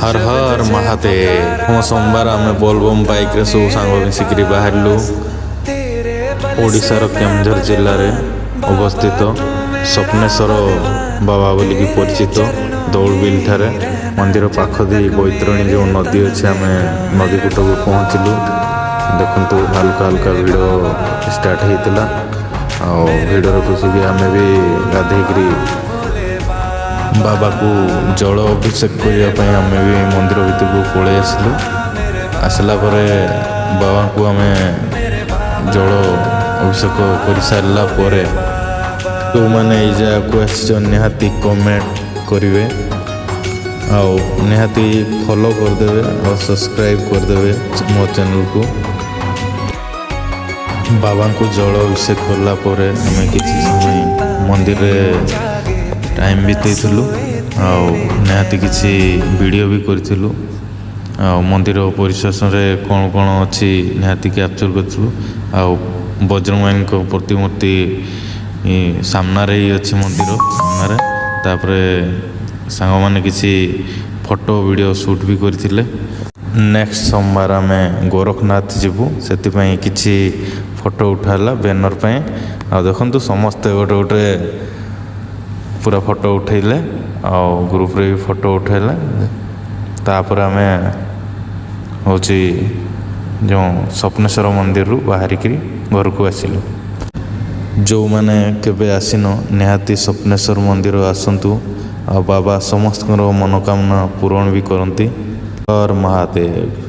ହର ହର ମହାଦେବ। ଆମ ସୋମବାର ଆମେ ବୋଲବମ୍ ବାଇକ୍ରେ ସବୁ ସାଙ୍ଗ ମିଶିକିରି ବାହାରିଲୁ। ଓଡ଼ିଶାର କେନ୍ଦୁଝର ଜିଲ୍ଲାରେ ଅବସ୍ଥିତ ସ୍ୱପ୍ନେଶ୍ୱର ବାବା ବୋଲିକି ପରିଚିତ ଦଉଳବିଲ ଠାରେ ମନ୍ଦିର ପାଖ ଦେଇ ବୈତରଣୀ ଯେଉଁ ନଦୀ ଅଛି, ଆମେ ନଦୀ କୂଟକୁ ପହଞ୍ଚିଲୁ। ଦେଖନ୍ତୁ, ହାଲକା ହାଲକା ଭିଡ଼ ଷ୍ଟାର୍ଟ ହେଇଥିଲା ଆଉ ଭିଡ଼ରେ ପଶିକି ଆମେ ବି ଗାଧେଇକିରି ବାବାକୁ ଜଳ ଅଭିଷେକ କରିବା ପାଇଁ ଆମେ ବି ମନ୍ଦିର ଭିତରକୁ ପଳେଇ ଆସିଲୁ। ଆସିଲା ପରେ ବାବାଙ୍କୁ ଆମେ ଜଳ ଅଭିଷେକ କରିସାରିଲା ପରେ, ଯେଉଁମାନେ ଏଇ ଜାଗାକୁ ଆସିଛ, ନିହାତି କମେଣ୍ଟ କରିବେ ଆଉ ନିହାତି ଫଲୋ କରିଦେବେ ଆଉ ସବସ୍କ୍ରାଇବ୍ କରିଦେବେ ମୋ ଚ୍ୟାନେଲକୁ। ବାବାଙ୍କୁ ଜଳ ଅଭିଷେକ କଲା ପରେ ଆମେ କିଛି ସମୟ ମନ୍ଦିରରେ ଟାଇମ୍ ବିତେଇଥିଲୁ ଆଉ ନିହାତି କିଛି ଭିଡ଼ିଓ ବି କରିଥିଲୁ ଆଉ ମନ୍ଦିର ପରିସରରେ କ'ଣ କ'ଣ ଅଛି ନିହାତି କ୍ୟାପଚର୍ କରିଥିଲୁ। ଆଉ ବଜରଙ୍ଗବାଲିଙ୍କ ପ୍ରତିମୂର୍ତ୍ତି ସାମ୍ନାରେ ହିଁ ଅଛି, ମନ୍ଦିର ସାମ୍ନାରେ। ତାପରେ ସାଙ୍ଗମାନେ କିଛି ଫଟୋ, ଭିଡ଼ିଓ ସୁଟ୍ ବି କରିଥିଲେ। ନେକ୍ସଟ ସୋମବାର ଆମେ ଗୋରଖନାଥ ଯିବୁ, ସେଥିପାଇଁ କିଛି ଫଟୋ ଉଠା ହେଲା ବ୍ୟାନର ପାଇଁ। ଆଉ ଦେଖନ୍ତୁ, ସମସ୍ତେ ଗୋଟେ ଗୋଟେ ପୁରା ଫଟୋ ଉଠେଇଲେ ଆଉ ଗ୍ରୁପରେ ବି ଫଟୋ ଉଠେଇଲେ। ତାପରେ ଆମେ ହେଉଛି ଯେଉଁ ସ୍ୱପ୍ନେଶ୍ୱର ମନ୍ଦିରରୁ ବାହାରିକିରି ଘରକୁ ଆସିଲୁ। ଯେଉଁମାନେ କେବେ ଆସିନ, ନିହାତି ସ୍ୱପ୍ନେଶ୍ୱର ମନ୍ଦିର ଆସନ୍ତୁ ଆଉ ବାବା ସମସ୍ତଙ୍କର ମନୋକାମନା ପୂରଣ ବି କରନ୍ତି। ହର ମହାଦେବ।